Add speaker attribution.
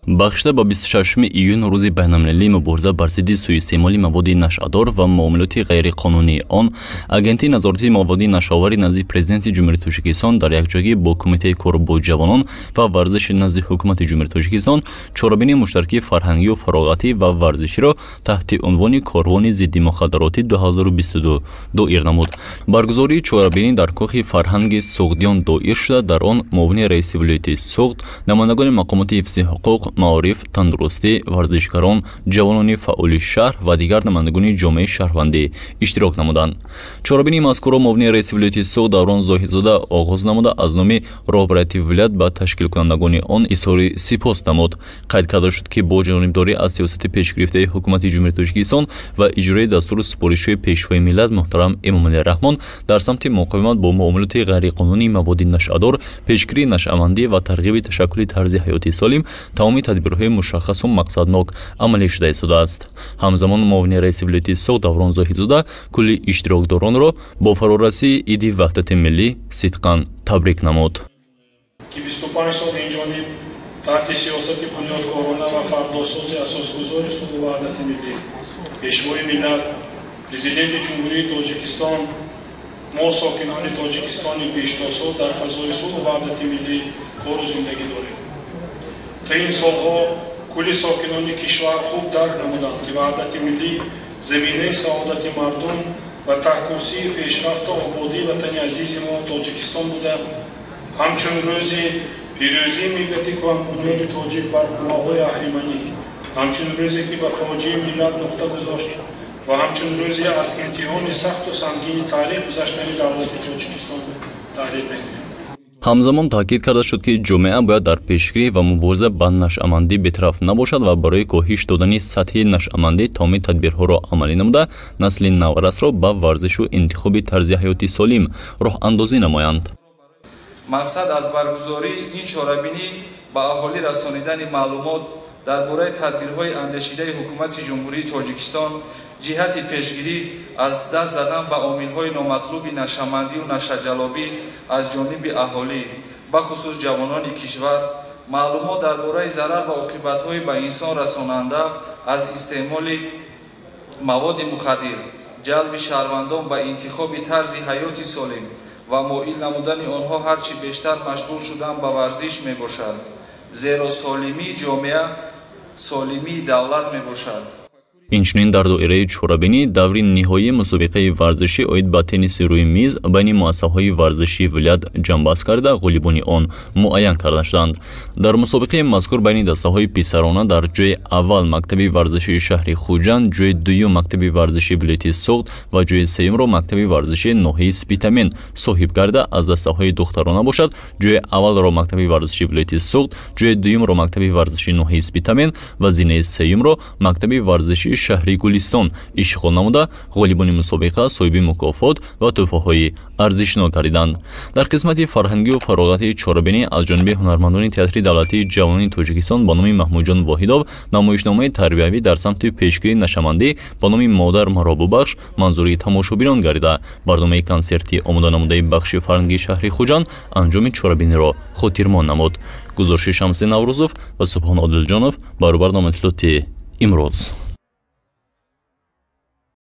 Speaker 1: Бахшида ба 26 июн, рӯзи байналмилалии мубориза бар зидди суистеъмоли маводи нашъадор ва муомилоти ғайриқонунии он, Агентии назорати маводи нашъаовари назди Президенти Ҷумҳурии Тоҷикистон дар якҷоягӣ бо Кумитаи кор бо ҷавонон ва варзиши назди Ҳукумати Ҷумҳурии Тоҷикистон чорабинии муштаракии фарҳангию фароғатӣ ва варзиширо таҳти унвони «Корвони зидди мухаддаротӣ 2022» доир намуд. Баргузории чорабинӣ дар Кохи фарҳанги Суғдиён доир шуда, дар он муовини раиси вилояти Суғд, намояндагони мақомоти ҳифзи ҳуқуқ, маориф, тандурустӣ, варзишгарон, ҷавонони фаъоли шаҳр ва дигар намояндагони ҷомеаи шаҳрвандӣ иштирок намуданд. Чорабинии мазкурро муовини раиси вилояти Суғд Даврон Зоҳидзода оғоз намуда, аз номи роҳбарияти вилоят ба ташкилкунандагони он изҳори сипос намуд. Қайд карда шуд, ки бо ҷонибдорӣ аз сиёсати пешгирифтаи Ҳукумати Ҷумҳурии Тоҷикистон ва иҷрои дастуру супоришҳои Пешвои миллат муҳтарам Эмомалӣ Раҳмон дар самти муқовимат бо муомилоти ғайриқонунии маводи нашъадор, пешгирии нашъамандӣ ва тарғиби ташаккули тарзи ҳаёти солим тамоми тадбирҳои мушаххасу мақсаднок амалӣ шуда истодааст. Ҳамзамон муовини раиси вилояти Суғд Даврон Зоҳидзода кулли иштирокдоронро бо фарорасии Иди ваҳдати миллӣ сидқан табрик намуд.
Speaker 2: Ки 25 сол инҷониб таҳти сиёсати бунёдкорона ва фардосози асосгузори сулҳу ваҳдати миллӣ, Пешвои миллат, Президенти Ҷумҳурии Тоҷикистон, мо, сокинони Тоҷикистони пештосо, дар фазои сулҳу ваҳдати миллӣ кору зиндагӣ дорем. То ин солҳо кулли сокинони кишвар хуб дарк намуданд, ки ваҳдати миллӣ заминаи саодати мардум ва таҳкурсии пешрафту ободии ватани азизи мо Тоҷикистон буда, ҳамчун рӯзи пирӯзии миллати кӯҳанбунёди тоҷик бар қувваҳои аҳриманӣ, ҳамчун рӯзе, ки ба фоҷиаи миллат нуқта гузошт, ва ҳамчун рӯзе аз имтиҳони сахту сангини таърих гузаштани давлати Тоҷикистон таҳлил мекунем.
Speaker 1: Ҳамзамон таъкид карда шуд, ки ҷомеа бояд дар пешгирӣ ва мубориза ба нашъамандӣ бетараф набошад ва барои коҳиш додани сатҳи нашъамандӣ тамоми тадбирҳоро амалӣ намуда, насли наврасро ба варзишу интихоби тарзи ҳаёти солим роҳандозӣ намоянд.
Speaker 3: Мақсад аз баргузории ин чорабинӣ ба аҳолӣ расонидани маълумот дар бораи тадбирҳои андешидаи Ҳукумати Ҷумҳурии Тоҷикистон ҷиҳати пешгирӣ аз даст задан ба омилҳои номатлуби нашъамандию нашъаҷалобӣ аз ҷониби аҳолӣ, бахусус ҷавонони кишвар, маълумот дар бораи зарар ва оқибатҳои ба инсон расонанда аз истеъмоли маводи мухаддир, ҷалби шаҳрвандон ба интихоби тарзи ҳаёти солим ва моил намудани онҳо ҳарчи бештар машғул шудан ба варзиш мебошад, зеро солимии ҷомеа солимии давлат мебошад.
Speaker 1: Инчунин дар доираи чорабинӣ даври ниҳоии мусобиқаи варзишӣ оид ба тенниси рӯи миз байни муассисаҳои варзишии вилоят ҷамъбаст карда, ғолибони он муайян карда шуданд. Дар мусобиқаи мазкур байни дастаҳои писарона дар ҷои аввал мактаби варзишии шаҳри Хуҷанд, ҷои дуюм мактаби варзишии вилояти Суғд ва ҷои сеюмро мактаби варзишии ноҳияи Спитамен соҳиб карда, аз дастаҳои духтарона бошад, ҷои аввалро мактаби варзишии вилояти Суғд, ҷои дуюмро мактаби варзишии ноҳияи Спитамен ва зинаи сеюмро мактаби варзишии шаҳри Гулистон ишғол намуда, ғолибони мусобиқа соҳиби мукофот ва тӯҳфаҳои арзишнок гардиданд. Дар қисмати фарҳангию фароғатии чорабинӣ аз ҷониби ҳунармандони Театри давлатии ҷавонони Тоҷикистон ба номи Маҳмудҷон Воҳидов намоишномаи тарбиявӣ дар самти пешгирии нашъамандӣ ба номи «Модар, маро бубахш» манзури тамошобинон гардида, барномаи консертии омода намудаи бахши фарҳангии шаҳри Хуҷанд анҷоми чорабиниро хотирмон намуд. Гузориши Шамси Наврӯзов ва Субҳон Одилҷонов баробар номатлоти «Имрӯз».